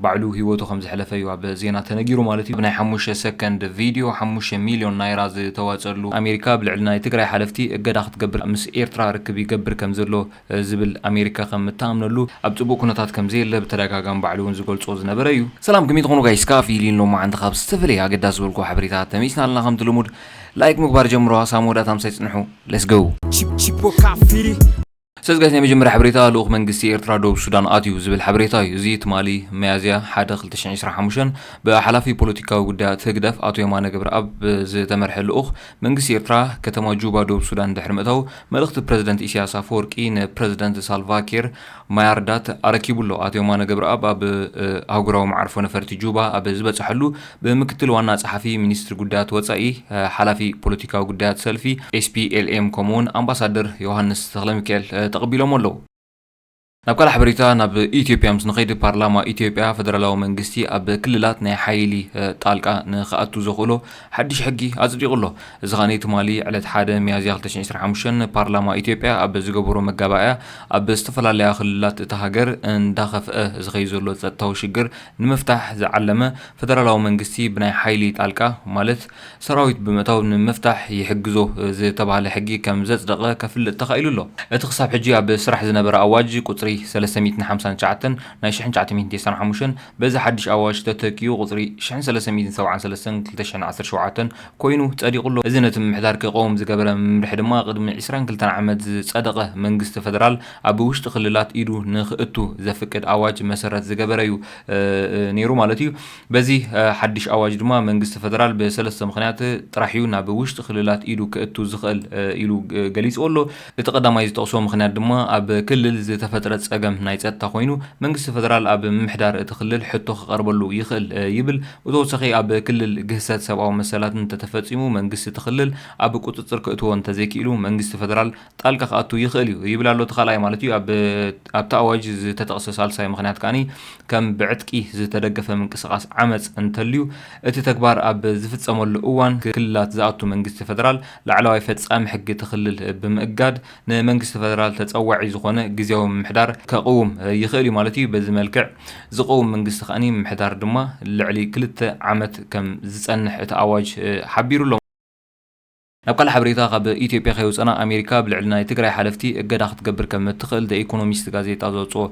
ባዕሉ ህይወቱ ከም ዘሕለፈ እዩ ኣብ ዜና ተነጊሩ ማለት እዩ። ብናይ ሓሙሽተ ሰከንድ ቪድዮ ሓሙሽተ ሚልዮን ናይራ ዝተዋፀሉ ኣሜሪካ ብልዕሊ ናይ ትግራይ ሓለፍቲ እገዳ ክትገብር ምስ ኤርትራ ርክብ ይገብር ከም ዘሎ ዝብል ኣሜሪካ ከም እትኣምነሉ ኣብ ፅቡቅ ኩነታት ከም ዘየለ ብተደጋጋሚ ባዕሉ እውን ዝገልፆ ዝነበረ እዩ። ሰላም ከመይ ትኾኑ ጋይስ? ካብ ፊሊን ሎማዓንቲ ካብ ዝተፈላለየ ኣገዳሲ ዝበልኩ ሓበሬታ ተመሊስና ኣለና። ከምቲ ልሙድ ላይክ ምግባር ጀምሮ፣ ሳብ መወዳእታ ምሳይ ፅንሑ። Let's go። Chip- Chipo Kafiri. ሰዝ ጋይስ፣ ናይ መጀመርያ ሓበሬታ ልኡኽ መንግስቲ ኤርትራ ደቡብ ሱዳን ኣትዩ ዝብል ሓበሬታ እዩ። እዚ ትማሊ መያዝያ ሓደ ክልተ ሽሕን ዕስራን ሓሙሽተን ብሓላፊ ፖለቲካዊ ጉዳያት ህግደፍ ኣቶ የማነ ገብረኣብ ዝተመርሐ ልኡኽ መንግስቲ ኤርትራ ከተማ ጁባ ደቡብ ሱዳን ድሕሪ ምእታው መልእኽቲ ፕረዚደንት ኢሳያስ ኣፈወርቂ ንፕረዚደንት ሳልቫኪር ማያርዳት ኣረኪቡ ኣሎ። ኣቶ የማነ ገብረኣብ ኣብ ኣህጉራዊ መዓርፎ ነፈርቲ ጁባ ኣብ ዝበፅሐሉ ብምክትል ዋና ጸሓፊ ሚኒስትሪ ጉዳያት ወጻኢ ሓላፊ ፖለቲካዊ ጉዳያት ሰልፊ ኤስፒኤልኤም ከምኡውን ኣምባሳደር ዮሃንስ ተኽለሚካኤል ተቐቢሎሞ ኣለዉ። ናብ ካልእ ሓበሬታ ናብ ኢትዮጵያ ምስ ንኸይድ፣ ፓርላማ ኢትዮጵያ ፈደራላዊ መንግስቲ ኣብ ክልላት ናይ ሓይሊ ጣልቃ ንኽኣቱ ዘኽእሎ ሓድሽ ሕጊ ኣጽዲቑ ኣሎ። እዚ ኸኣ ትማሊ ዕለት ሓደ ሚያዝያ ክልተ ሽሕን ዕስራን ሓሙሽተን ፓርላማ ኢትዮጵያ ኣብ ዝገበሮ መጋባእያ ኣብ ዝተፈላለያ ክልላት እታ ሃገር እንዳኸፍአ ዝኸይድ ዘሎ ጸጥታዊ ሽግር ንምፍታሕ ዝዓለመ ፈደራላዊ መንግስቲ ብናይ ሓይሊ ጣልቃ ማለት ሰራዊት ብምእታው ንምፍታሕ ይሕግዞ ዝተባህለ ሕጊ ከም ዘጽደቐ ከፍልጥ ተኻኢሉ ኣሎ። እቲ ክሳብ ሕጂ ኣብ ስራሕ ዝነበረ ኣዋጅ ቁጽሪ ሰለስተ ሚእትን ሓምሳን ትሽዓተን ናይ ሽሕን ትሽዓተ ሚእትን ተስዓን ሓሙሽተን በዚ ሓድሽ ኣዋጅ ተተኪኡ ቁጽሪ ሽሕን ሰለስተ ሚእትን ሰብዓን ሰለስተን ክልተ ሽሕን ዓሰርተ ሸውዓተን ኮይኑ ጸዲቑ ኣሎ። እዚ ነቲ ምምሕዳር ክቐውም ዝገበረ መምርሒ ድማ ቅድሚ ዕስራን ክልተን ዓመት ዝጸደቐ መንግስቲ ፈደራል ኣብ ውሽጢ ክልላት ኢዱ ንኽእቱ ዘፍቅድ ኣዋጅ መሰረት ዝገበረ እዩ ነይሩ ማለት እዩ። በዚ ሓድሽ ኣዋጅ ድማ መንግስቲ ፈደራል ብሰለስተ ምኽንያት ጥራሕ እዩ ናብ ውሽጢ ክልላት ኢዱ ክእቱ ዝኽእል ኢሉ ገሊፅዎ ኣሎ። እቲ ቀዳማይ ዝጠቕሶ ምኽንያት ድማ ኣብ ክልል ዝተፈጥረ ፀገም ናይ ፀጥታ ኮይኑ መንግስቲ ፈደራል ኣብ ምምሕዳር እቲ ክልል ሕቶ ክቐርበሉ ይኽእል ይብል። ብተወሳኺ ኣብ ክልል ግህሰት ሰብኣዊ መሰላት እንተተፈፂሙ መንግስቲ እቲ ክልል ኣብ ቁፅፅር ክእትዎ እንተዘይክኢሉ መንግስቲ ፈደራል ጣልቃ ክኣቱ ይኽእል እዩ ይብል ኣሎ። እቲ ካልኣይ ማለት እዩ። ኣብቲ ኣዋጅ ዝተጠቕሰ ሳልሳይ ምኽንያት ከኣ ከም ብዕጥቂ ዝተደገፈ ምንቅስቓስ ዓመፅ እንተልዩ እቲ ተግባር ኣብ ዝፍፀመሉ እዋን ክልላት ዝኣቱ መንግስቲ ፈደራል ላዕለዋይ ፈፃሚ ሕጊ እቲ ክልል ብምእጋድ ንመንግስቲ ፈደራል ተፀዋዒ ዝኾነ ግዝያዊ ምምሕዳር ከቕውም ይኽእል እዩ ማለት እዩ። በዚ መልክዕ ዝቐውም መንግስቲ ከኣ ምምሕዳር ድማ ልዕሊ ክልተ ዓመት ከም ዝፀንሕ እቲ ኣዋጅ ሓቢሩ ኣሎ። ናብ ካልእ ሓበሬታ ካብ ኢትዮጵያ ከይወፀና ኣሜሪካ ብልዕሊ ናይ ትግራይ ሓለፍቲ እገዳ ክትገብር ከም እትኽእል ዘ ኢኮኖሚስት ጋዜጣ ዘውፅኦ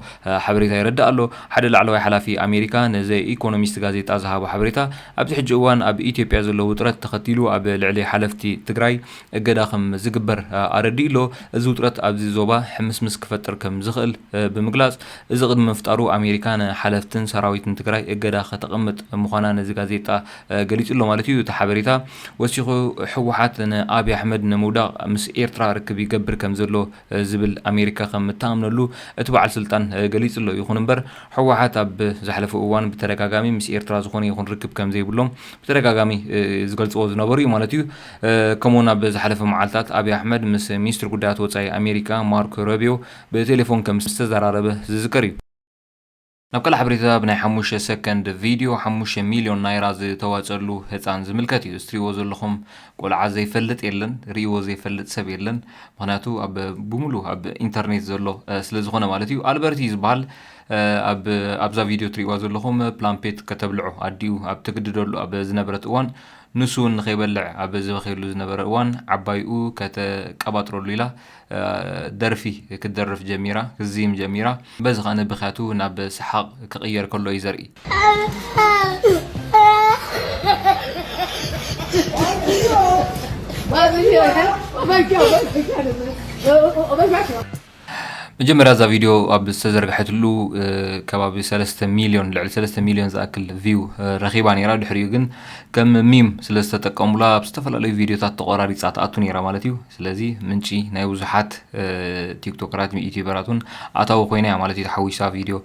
ሓበሬታ ይረዳእ ኣሎ። ሓደ ላዕለዋይ ሓላፊ ኣሜሪካ ንዘ ኢኮኖሚስት ጋዜጣ ዝሃቦ ሓበሬታ ኣብዚ ሕጂ እዋን ኣብ ኢትዮጵያ ዘሎ ውጥረት ተኸቲሉ ኣብ ልዕሊ ሓለፍቲ ትግራይ እገዳ ከም ዝግበር ኣረዲኡ ኣሎ። እዚ ውጥረት ኣብዚ ዞባ ሕምስምስ ክፈጥር ከም ዝኽእል ብምግላፅ እዚ ቅድሚ ምፍጣሩ ኣሜሪካ ንሓለፍትን ሰራዊትን ትግራይ እገዳ ከተቕምጥ ምዃና ነዚ ጋዜጣ ገሊጹ ኣሎ ማለት እዩ። እቲ ሓበሬታ ወሲኹ ህወሓት ንኣብይ ኣሕመድ ንምውዳቕ ምስ ኤርትራ ርክብ ይገብር ከም ዘሎ ዝብል ኣሜሪካ ከም እትኣምነሉ እቲ በዓል ስልጣን ገሊጹ ኣሎ። ይኹን እምበር ህወሓት ኣብ ዝሓለፈ እዋን ብተደጋጋሚ ምስ ኤርትራ ዝኾነ ይኹን ርክብ ከም ዘይብሎም ብተደጋጋሚ ዝገልጽዎ ዝነበሩ እዩ ማለት እዩ። ከምኡውን ኣብ ዝሓለፈ መዓልታት ኣብይ ኣሕመድ ምስ ሚኒስትሪ ጉዳያት ወጻኢ ኣሜሪካ ማርኮ ሮቢዮ ብቴሌፎን ከም ዝተዘራረበ ዝዝከር እዩ። ናብ ካልእ ሓበሬታ ብናይ ሓሙሽተ ሰከንድ ቪድዮ ሓሙሽተ ሚልዮን ናይራ ዝተዋፀሉ ህፃን ዝምልከት እዩ። እዚ ትሪእዎ ዘለኹም ቆልዓ ዘይፈልጥ የለን፣ ሪእዎ ዘይፈልጥ ሰብ የለን። ምኽንያቱ ኣብ ብሙሉ ኣብ ኢንተርኔት ዘሎ ስለ ዝኾነ ማለት እዩ። ኣልበርት እዩ ዝበሃል። ኣብዛ ቪድዮ ትሪእዋ ዘለኹም ፕላምፔት ከተብልዖ ኣዲኡ ኣብ ትግድደሉ ኣብ ዝነበረት እዋን ንሱ እውን ንኸይበልዕ ኣብ ዝበኸየሉ ዝነበረ እዋን ዓባይኡ ከተቀባጥረሉ ኢላ ደርፊ ክትደርፍ ጀሚራ፣ ክትዝይም ጀሚራ። በዚ ኸኣ ንብኽያቱ ናብ ሰሓቕ ክቕየር ከሎ እዩ ዘርኢ። መጀመርያ እዛ ቪድዮ ኣብ ዝተዘርግሐትሉ ከባቢ ሰለስተ ሚልዮን፣ ልዕሊ ሰለስተ ሚልዮን ዝኣክል ቪው ረኺባ ነይራ። ድሕሪኡ ግን ከም ሚም ስለ ዝተጠቀሙላ ኣብ ዝተፈላለዩ ቪድዮታት ተቆራሪፃ ትኣቱ ነይራ ማለት እዩ። ስለዚ ምንጪ ናይ ብዙሓት ቲክቶከራት ዩቲዩበራት እውን ኣታዊ ኮይና እያ ማለት እዩ። ተሓዊሳ ቪድዮ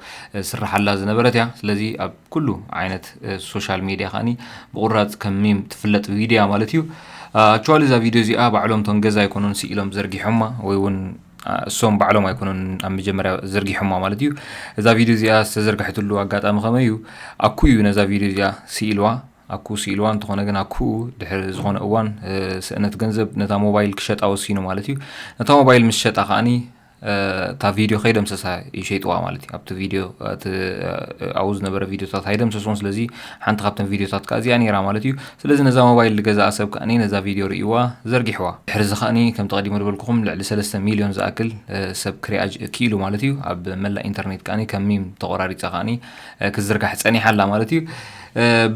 ስራሓላ ዝነበረት እያ። ስለዚ ኣብ ኩሉ ዓይነት ሶሻል ሚድያ ከዓኒ ብቁራፅ ከም ሚም ትፍለጥ ቪድዮ እያ ማለት እዩ። ኣክቹዋሊ እዛ ቪድዮ እዚኣ ባዕሎም ቶም ገዛ ኣይኮኑን ስኢሎም ዘርጊሖማ ወይ እውን እሶም ባዕሎም ኣይኮኑን ኣብ መጀመርያ ዘርጊሖማ ማለት እዩ። እዛ ቪድዮ እዚኣ ዝተዘርግሐትሉ ኣጋጣሚ ከመይ እዩ? ኣኩ እዩ ነዛ ቪድዮ እዚኣ ስኢልዋ። ኣኩ ስኢልዋ እንተኾነ ግን ኣኩ ድሕሪ ዝኾነ እዋን ስእነት ገንዘብ ነታ ሞባይል ክሸጣ ወሲኑ ማለት እዩ። ነታ ሞባይል ምስ ሸጣ ከዓኒ እታ ቪድዮ ከይደምሰሳ ይሸይጥዋ ማለት እዩ። ኣብቲ ቪድዮ ኣብኡ ዝነበረ ቪድዮታት ኣይደምሰስዎን። ስለዚ ሓንቲ ካብተን ቪድዮታት ከዓ እዚኣ ነይራ ማለት እዩ። ስለዚ ነዛ ሞባይል ዝገዝኣ ሰብ ከዓኒ ነዛ ቪድዮ ርእይዋ፣ ዘርጊሕዋ። ድሕሪ እዚ ከዓኒ ከምቲ ቀዲሙ ዝበልኩኹም ልዕሊ ሰለስተ ሚልዮን ዝኣክል ሰብ ክሪኣ ክኢሉ ማለት እዩ። ኣብ መላእ ኢንተርኔት ከዓኒ ከሚም ተቆራሪፃ ከዓኒ ክዝርጋሕ ፀኒሓ ኣላ ማለት እዩ።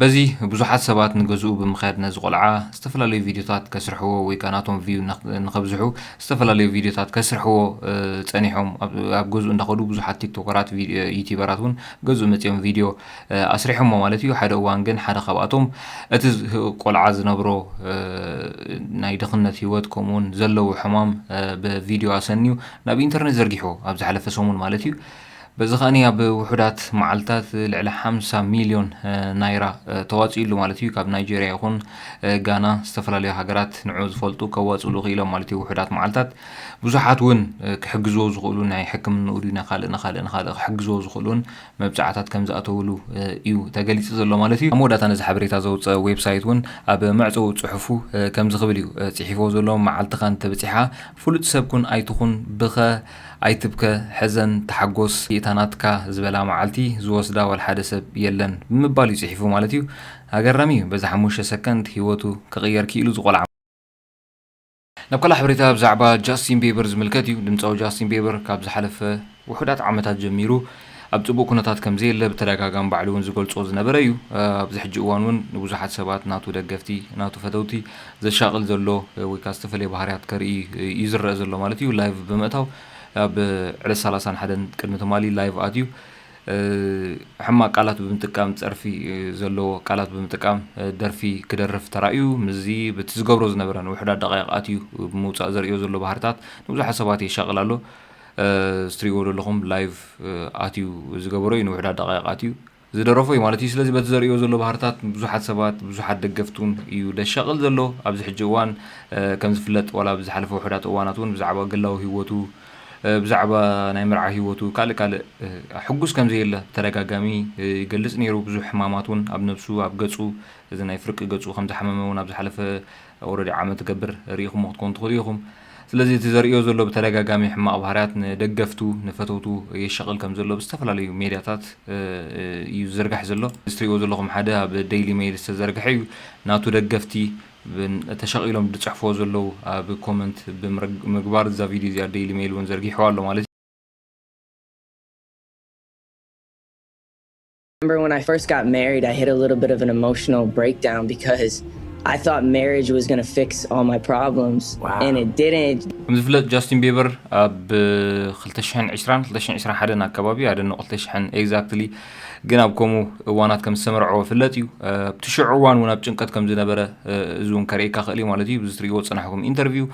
በዚ ብዙሓት ሰባት ንገዝኡ ብምኽያድ ነዚ ቆልዓ ዝተፈላለዩ ቪድዮታት ከስርሕዎ ወይ ከዓ ናቶም ቪው ንኸብዝሑ ዝተፈላለዩ ቪድዮታት ከስርሕዎ ፀኒሖም። ኣብ ገዝኡ እንዳኸዱ ብዙሓት ቲክቶከራት፣ ዩቲበራት እውን ገዝኡ መፂኦም ቪድዮ ኣስሪሖሞ ማለት እዩ። ሓደ እዋን ግን ሓደ ካብኣቶም እቲ ቆልዓ ዝነብሮ ናይ ድኽነት ህይወት ከምኡውን ዘለዎ ሕማም ብቪድዮ ኣሰንዩ ናብ ኢንተርኔት ዘርጊሕዎ ኣብ ዝሓለፈ ሰሙን ማለት እዩ። በዚ ከዓኒ ኣብ ውሑዳት መዓልታት ልዕሊ ሓምሳ ሚልዮን ናይራ ተዋፂኡሉ ማለት እዩ። ካብ ናይጄርያ ይኹን ጋና ዝተፈላለዩ ሃገራት ንዑ ዝፈልጡ ከዋፅሉ ክኢሎም ማለት እዩ። ውሑዳት መዓልታት ብዙሓት እውን ክሕግዝዎ ዝኽእሉ ናይ ሕክምንኡ ድዩ ንኻልእ ንኻልእ ንኻልእ ክሕግዝዎ ዝኽእሉን መብፃዕታት ከም ዝኣተውሉ እዩ ተገሊፁ ዘሎ ማለት እዩ። ኣብ መወዳእታ ነዚ ሓበሬታ ዘውፀ ዌብሳይት እውን ኣብ መዕፀዊ ፅሑፉ ከምዚ ክብል እዩ ፅሒፍዎ ዘሎ። መዓልትኻ እንተበፂሓ ፍሉጥ ሰብ ኩን ኣይትኹን፣ ብኸ ኣይትብከ፣ ሕዘን፣ ተሓጎስ፣ እታ ናትካ ዝበላ መዓልቲ ዝወስዳ ዋላ ሓደ ሰብ የለን ብምባል እዩ ፅሒፉ ማለት እዩ። ኣገራሚ እዩ። በዚ ሓሙሽተ ሰከንድ ህይወቱ ክቕየር ክኢሉ ዝቆልዓ። ናብ ካልእ ሓበሬታ ብዛዕባ ጃስቲን ቤበር ዝምልከት እዩ። ድምፃዊ ጃስቲን ቤበር ካብ ዝሓለፈ ውሑዳት ዓመታት ጀሚሩ ኣብ ፅቡቅ ኩነታት ከም ዘየለ ብተደጋጋሚ ባዕሉ እውን ዝገልፆ ዝነበረ እዩ። ኣብዚ ሕጂ እዋን እውን ንብዙሓት ሰባት ናቱ ደገፍቲ ናቱ ፈተውቲ ዘሻቅል ዘሎ ወይ ከዓ ዝተፈለየ ባህርያት ከርኢ እዩ ዝረአ ዘሎ ማለት እዩ። ላይቭ ብምእታው ኣብ ዕለት ሰላሳን ሓደን ቅድሚ ትማሊ ላይቭ ኣትዩ ሕማቅ ቃላት ብምጥቃም፣ ፀርፊ ዘለዎ ቃላት ብምጥቃም ደርፊ ክደርፍ ተራእዩ። ምስዚ በቲ ዝገብሮ ዝነበረ ንውሕዳት ደቃይቅ ኣትዩ ብምውፃእ ዘርእዮ ዘሎ ባህርታት ንብዙሓት ሰባት የሻቅል ኣሎ። ስትሪዎ ዘለኹም ላይቭ ኣትዩ ዝገበሮ እዩ፣ ንውሕዳት ደቃይቅ ኣትዩ ዝደረፎ እዩ ማለት እዩ። ስለዚ በቲ ዘርእዮ ዘሎ ባህርታት ብዙሓት ሰባት ብዙሓት ደገፍቱን እዩ ደሻቅል ዘሎ። ኣብዚ ሕጂ እዋን ከም ዝፍለጥ ዋላ ብዝሓለፈ ውሕዳት እዋናት እውን ብዛዕባ ግላዊ ህይወቱ ብዛዕባ ናይ መርዓ ህይወቱ ካልእ ካልእ ሕጉስ ከም ዘየለ ብተደጋጋሚ ይገልጽ ነይሩ። ብዙሕ ሕማማት እውን ኣብ ነብሱ ኣብ ገጹ እዚ ናይ ፍርቂ ገጹ ከም ዝሓመመ እውን ኣብ ዝሓለፈ ኦረዲ ዓመት ገብር ርኢኹሞ ክትኮኑ ትኽእሉ ኢኹም። ስለዚ እቲ ዘርእዮ ዘሎ ብተደጋጋሚ ሕማቕ ባህርያት ንደገፍቱ ንፈተውቱ የሻቕል ከም ዘሎ ብዝተፈላለዩ ሜድያታት እዩ ዝዝርጋሕ ዘሎ። እዚ ትሪእዎ ዘለኹም ሓደ ኣብ ዴይሊ ሜይል ዝተዘርግሐ እዩ። ናቱ ደገፍቲ ተሻቒሎም ዝፅሕፍዎ ዘለዉ ኣብ ኮመንት ብምግባር እዛ ቪድዮ እዚኣ ዴይሊ ሜይል እውን ዘርጊሕዋ ኣሎ ማለት እዩ። Remember when I first got married, I hit a little bit of an emotional breakdown because I thought marriage was going to fix all my problems, wow. And it didn't. ከም ዝፍለጥ ጃስቲን ቤበር ኣብ ክልተ ሽሕን ዕስራን ክልተ ሽሕን ዕስራን ሓደን ኣካባቢ ኣደንቕ ክልተ ሽሕን exactly ግን ኣብ ከምኡ እዋናት ከም ዝተመርዐወ ፍለጥ እዩ። ኣብቲ ሽዑ እዋን እውን ኣብ ጭንቀት ከም ዝነበረ እዚ እውን ከርእየካ ክእል እዩ ማለት እዩ። ብዚ ትርእይዎ ዝጸናሕኩም ኢንተርቪው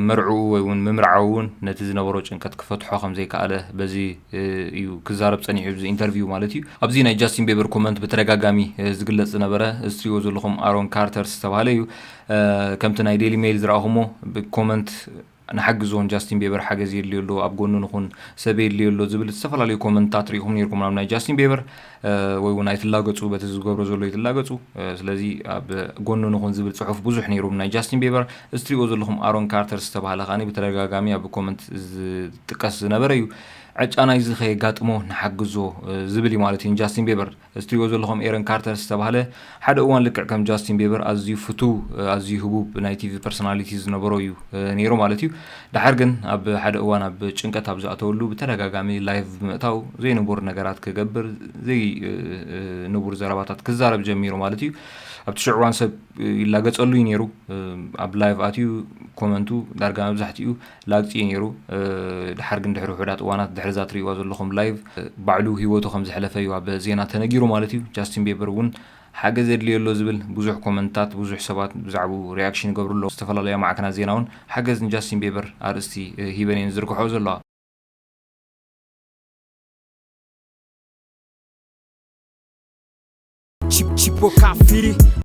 መርዕኡ ወይ እውን ምምርዓው እውን ነቲ ዝነበሮ ጭንቀት ክፈትሖ ከም ዘይከኣለ በዚ እዩ ክዛረብ ጸኒሑ ኣብዚ ኢንተርቪው ማለት እዩ። ኣብዚ ናይ ጃስቲን ቤበር ኮመንት ብተደጋጋሚ ዝግለጽ ዝነበረ እዚ ትሪእዎ ዘለኹም ኣሮን ካርተር ዝተባህለ እዩ። ከምቲ ናይ ዴይሊ ሜይል ዝረኣኹሞ ብኮመንት ንሓግዞ ንጃስቲን ቤበር ሓገዝ የድልዮ ኣሎ ኣብ ጎኑ ንኹን ሰብ የድልዮ ኣሎ ዝብል ዝተፈላለዩ ኮመንታት ርኢኹም ነይርኩም ናብ ናይ ጃስቲን ቤበር ወይ እውን ኣይትላገፁ በቲ ዝገብሮ ዘሎ ኣይትላገፁ ስለዚ ኣብ ጎኑ ንኹን ዝብል ፅሑፍ ብዙሕ ነይሩ ናይ ጃስቲን ቤበር እዚ ትሪእዎ ዘለኹም ኣሮን ካርተር ዝተባሃለ ከዓኒ ብተደጋጋሚ ኣብ ኮመንት ዝጥቀስ ዝነበረ እዩ ዕጫ ናይዚ ከየጋጥሞ ንሓግዞ ዝብል እዩ ማለት እዩ ንጃስቲን ቤበር እዚ ትሪእዎ ዘለኹም ኤረን ካርተር ዝተባህለ ሓደ እዋን ልክዕ ከም ጃስቲን ቤበር ኣዝዩ ፍቱው ኣዝዩ ህቡብ ናይ ቲቪ ፐርሶናሊቲ ዝነበሮ እዩ ነይሩ ማለት እዩ። ደሓር ግን ኣብ ሓደ እዋን ኣብ ጭንቀት ኣብ ዝኣተወሉ ብተደጋጋሚ ላይቭ ብምእታው ዘይንቡር ነገራት ክገብር ዘይንቡር ዘረባታት ክዛረብ ጀሚሩ ማለት እዩ። ኣብቲ ሽዑ እዋን ሰብ ይላገፀሉ እዩ ነይሩ። ኣብ ላይቭ ኣትዩ ኮመንቱ ዳርጋ መብዛሕትኡ ላግፂ እዩ ነይሩ። ድሓር ግን ድሕሪ ውሑዳት እዋናት ድሕሪ እዛ ትሪእዋ ዘለኹም ላይቭ ባዕሉ ህይወቱ ከም ዘሕለፈ እዩ ኣብ ዜና ተነጊሩ ማለት እዩ። ጃስቲን ቤበር እውን ሓገዝ የድልዮ ኣሎ ዝብል ብዙሕ ኮመንታት ብዙሕ ሰባት ብዛዕባኡ ሪያክሽን ይገብሩ ኣለዉ። ዝተፈላለያ ማዕከናት ዜና እውን ሓገዝ ንጃስቲን ቤበር ኣርእስቲ ሂበን እየን ዝዝርግሖ ዘለዋ። Chip, chip, o cafiri.